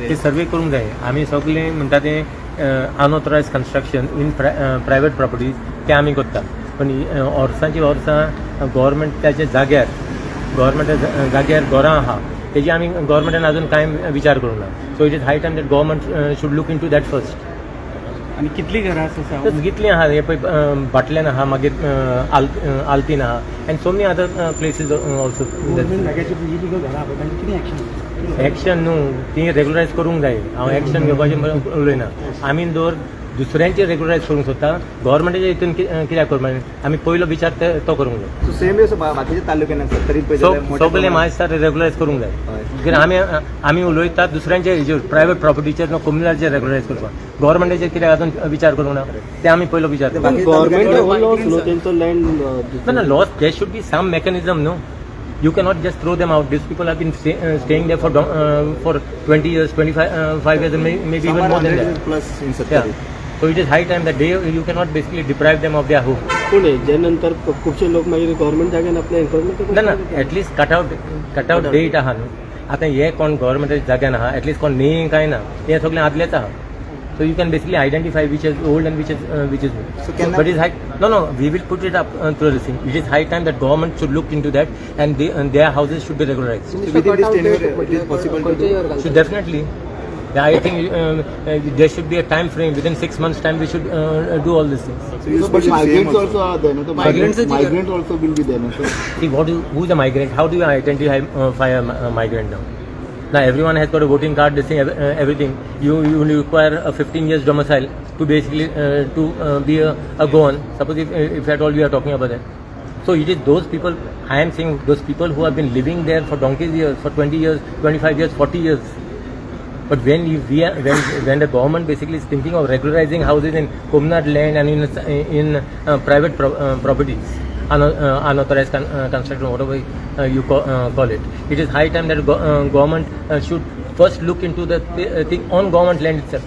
ते सर्वे करूंक जाय. आमी सगळे म्हणटा ते unauthorized construction in private properties ते आमी करता, पण वर्सांची वर्सां गव्हर्मेंटाच्या जाग्यार, गव्हर्मेंटा जाग्यार घरां आहा, तेजी आमी गव्हर्मेंटान अजून कांय विचार करूंक ना. So it is high time that government should look into that first. आणि कितली घरां आसा? तर कितलीं आहा हे पळय, बाटल्यान आहा, मागीर आल्तीन आहा and so many other places also. जाग्याची इलिगल घरां आहा, तांची कितें एक्शन? एक्शन न्हू, ती रेगुलरायज करूंक जाय. हांव एक्शन घेवपाचें उलयना. आमी दवर दुसऱ्यांचे रेगुलरायज करूंक सोदता, गव्हर्मेंटाच्या हितून कित्याक करपाक? आमी पयलो विचार तो करूंक जाय. सो सेम वे बाकीच्या तालुक्यांनी आसा तरी पळय जाल्यार मोठ्या सगळे प्रमाणात. मायज रेगुलरायज करूंक जाय. हय. कित्याक आमी उलयतात दुसऱ्यांचे हेजेर, प्रायवेट प्रॉपर्टीचेर न्हू, कोमुनिदादीचेर रेगुलरायज करपाक. गव्हर्मेंटाचेर कित्याक अजून विचार करूंक ना, ते आमी पयलो विचार ते करूंक. बाकी गव्हर्मेंट तालुक्यांनी हो लॉस न्हू तेंचो land. No, loss. There should be some mechanism, no? You cannot just throw them out. These people have been staying there for 20 years, 25 5 years, and maybe even more than that. Plus in Yeah. Sattari. So it is high time that they you cannot basically deprive them of their home. पूण हेजे नंतर खुबशे लोक मागीर government जाग्यान आपले encroachment. ना ना, at least cut out date आहा न्हू. आतां हे कोण गव्हर्मेंटाच्या जाग्यान आहा, एटलिस्ट कोण न्ही काय ना, हे सगळें आदलेच आहा. So you can basically identify which is old and which is new. So can But it's high. No. We will put it up through the thing. It is high time that government should look into that and their houses should be regularized. So within this tenure, it is possible to do? So definitely, yeah, I think there should be a time frame. Within 6 months' time, we should do all these things. So you So, but spoke same migrants also. Also are there, no? So Migrants migrants also will be there, no? So, See, who's a migrant? How do you identify a migrant now? Now everyone has got a voting card, this thing, everything. You require a 15 years domicile to basically to be a Goan. Suppose if at all we are talking about that. So it is those people, I am saying, those people who have been living there for donkey's years, for 20 years, 25 years, 40 years. But when you, we are, when the government basically is thinking of regularizing houses in Comunidade land and in private properties, unauthorized construction, whatever you call it, it is high time that government should first look into the thing on government land itself.